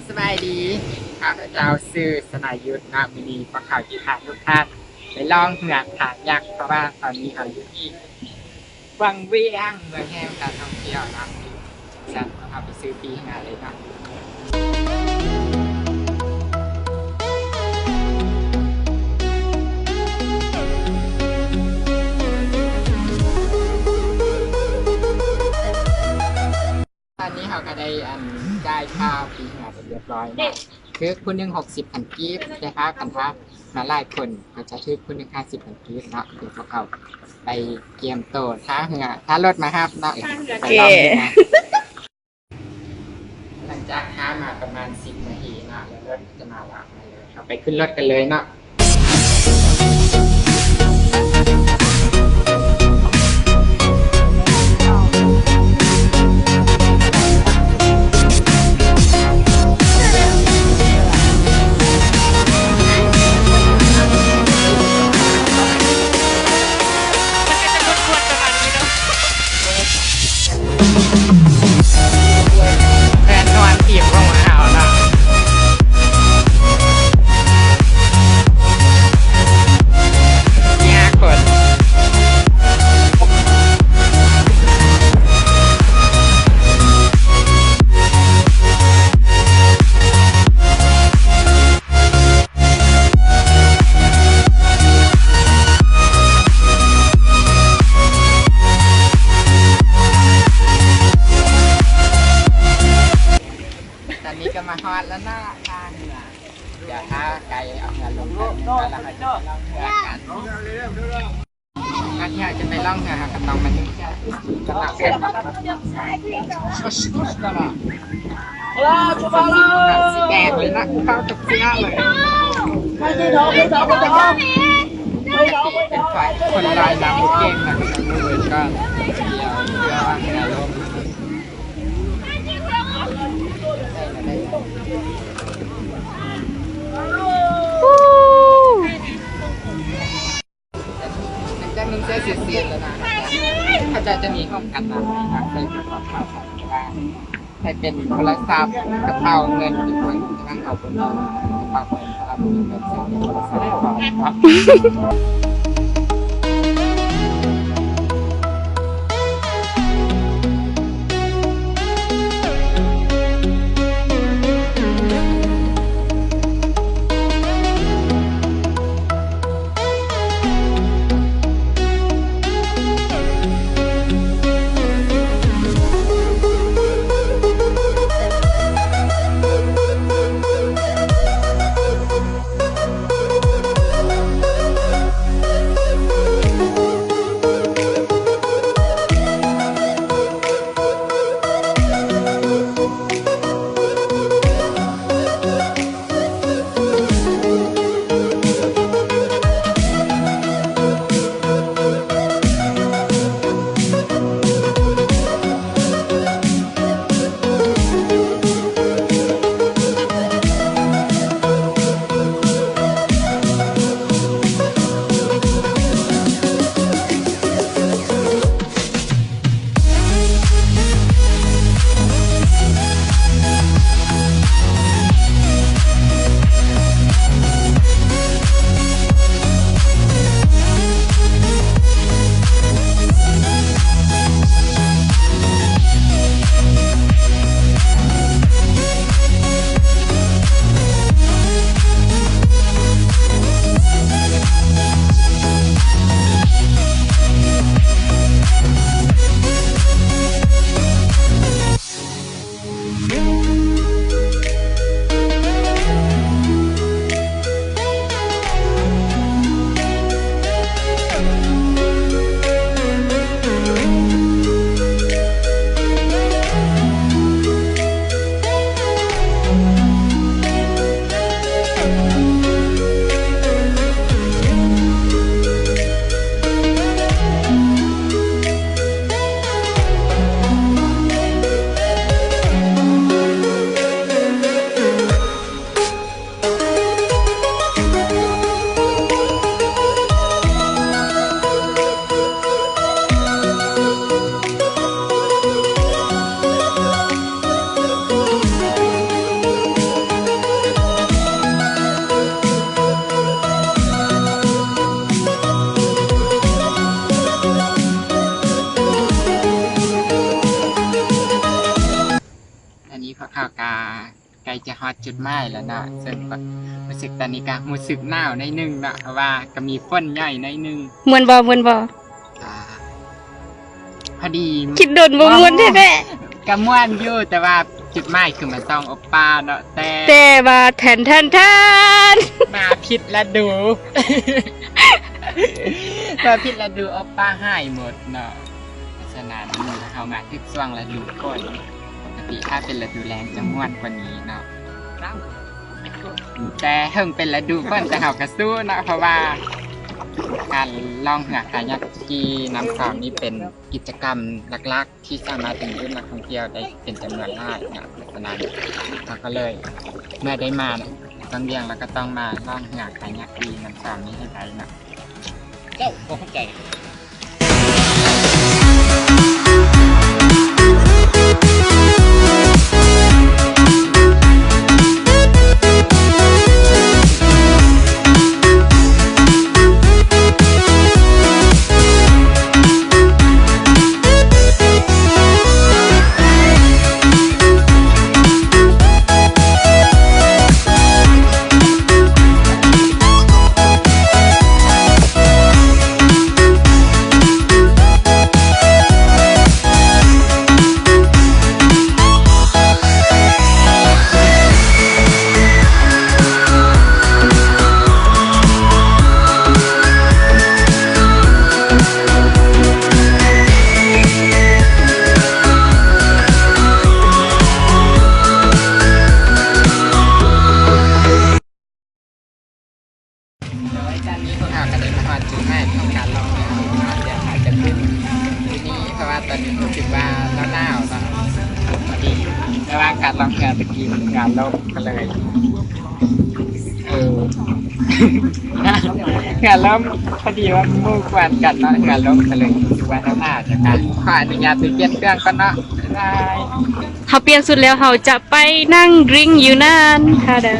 ສະບາຍດີ ຂ້າພະເຈົ້າຊື່ສະນາຍຸດເນາະ. ມື້ນີ້ພວກເຮົາຈະພາທຸກທ່ານໄປລ່ອງເຮືອຂາຍັກ ເພາະວ່າຕອນນີ້ເຮົາຢູ່ທີ່ວັງວຽງ ເມືອງແຫ່ງການທ່ອງທ່ຽວເນາະ. ຊັ້ນພວກເຮົາໄປຊື້ປີ້ເຮືອເລີຍເນາະ. ຕອນນີ້ເຮົາກະໄດ້ ອັນ ຈ່າຍຄ່າປີ້ເຮືອໄປຮຽບຮ້ອຍແລ້ວ ຖືກຜູ້ໜຶ່ງຫົກສິບພັນກີບ ແຕ່ຖ້າ ຄັນຖ້າມາຫຼາຍຄົນກະຈະຖືກຜູ້ໜຶ່ງຫ້າສິບພັນກີບເນາະ. ດຽວພວກເຮົາໄປກຽມໂຕຖ້າເຮືອ ຖ້າລົດມາຮັບເນາະ. ໂອເຄ ໄປລອງດູເນາະ. ຫຼັງຈາກຖ້າມາປະມານສິບນາທີເນາະ ແລ້ວລົດຈະມາຮັບເຮົາເລີຍ. ເຮົາໄປຂຶ້ນລົດກັນເລີຍເນາະ. ມັນກະຈະມ່ວນໆປະມານນີ້ເນາະ. ແຟນນອນທີມຂອງພວກເຮົາເນາະ ຫ້າຄົນ. ຕອນນີ້ກະມາຮອດແລ້ວເນາະ ທ່າເຮືອ. ດຽວຖ້າໄກເອົາເຮືອລົງໄປແລ້ວ ເຮົາຈະໄປລ່ອງເຮືອກັນ. ກ່ອນທີ່ເຮົາຈະໄປລ່ອງເຮືອ ເຮົາກະຕ້ອງມານຸ່ງເສື້ອຊູຊີບກັນເນາະ. ແດດເລີຍເນາະ ເຂົ້າກັບເສື້ອເລີຍ. ເປັນຝ່າຍຄົນລາຍນ້ຳບໍ່ເກັ່ງນະ ກະຕ້ອງເບິ່ງກ່ອນ ດຽວເຮືອວ່າເຮືອລົງ. ຫຼັງຈາກນຸ່ງເສື້ອເສັດສິ້ນແລ້ວນະ ເຂົາເຈົ້າຈະມີຂອງກັນນຳໃຫ້ເຮົາໃສ່ເປັນຂອງເຂົາ ໃສ່ເປັນໂທລະສັບ ກະເປົາເງິນ ເປັນຂອງ ເອົາເປັນກະເປົາເງິນ ເພາະວ່າເປັນໂທລະສັບ ເປັນໂທລະສັບຂອງເຮົາ. ເ ນີ້ພວກເຮົາກະໃກ້ຈະຮອດຈຸດໝາຍແລ້ວເນາະ ເຊິ່ງກໍຮູ້ສຶກ ຕອນນີ້ກະຮູ້ສຶກໜາວໜ້ອຍໜຶ່ງເນາະ ເພາະວ່າກະມີຝົນໃຫຍ່ໜ້ອຍໜຶ່ງ. ມ່ວນບໍ່? ມ່ວນບໍ່? ກະພໍດີ ຄິດດົນບໍ່ມ່ວນແທ້ໆ. ກະມ່ວນຢູ່ ແຕ່ວ່າຈຸດໝາຍຄືມາສ່ອງໂອປ້າເນາະ ແຕ່ ແຕ່ວ່າ ແທນ ແທນ ແທນ ມາຜິດລະດູ ມາຜິດລະດູ ໂອປ້າຫາຍໝົດເນາະ. ສະນັ້ນ ເຮົາມາຖືກຊ່ວງລະດູຝົນ ປົກກະຕິຖ້າເປັນລະດູແລ້ງຈະມ່ວນກວ່ານີ້ເນາະ ແຕ່ເຖິງເປັນລະດູຝົນ ແຕ່ເຮົາກະສູ້ເນາະ ເພາະວ່າການລ່ອງເຮືອຄາຍັກກີນ້ຳຂອງນີ້ເປັນກິດຈະກຳຫຼັກໆ ທີ່ສາມາດດຶງດູດນັກທ່ອງທ່ຽວໄດ້ເປັນຈຳນວນຫຼາຍເນາະ. ສະນັ້ນເຮົາກະເລີຍ ເມື່ອໄດ້ມາເນາະ ຕ້ອງລ່ຽງ ແລ້ວກະຕ້ອງມາລ່ອງເຮືອຄາຍັກກີນ້ຳຂອງນີ້ໃຫ້ໄດ້ເນາະ. ເຈົ້າບໍ່ເຂົ້າໃຈ. ໂດຍຕອນນີ້ພວກເຮົາກະໄດ້ມາຮອດຈຸດໝາຍຂອງການລ່ອງເຮືອ ເຮົາກະຊິອາດຈະຂຶ້ນຢູ່ນີ້ ເພາະວ່າຕອນນີ້ຮູ້ສຶກວ່າໜາວໆເນາະ ພໍດີລະຫວ່າງການລ່ອງເຮືອຕະກີ້ ເຮືອລົ້ມ ກະເລີຍ ເອີ ເຮືອລົ້ມ ພໍດີວ່າໝູ່ກວນກັນເນາະ ເຮືອລົ້ມ ກະເລີຍຮູ້ສຶກວ່າໜາວໆ ຈາກການ ຂໍອະນຸຍາດໄປປ່ຽນເຄື່ອງກ່ອນເນາະ ບາຍບາຍ. ເຮົາປ່ຽນຊຸດແລ້ວ ເຮົາຈະໄປນັ່ງດຣິງຢູ່ນັ້ນ ຖ້າໄດ້.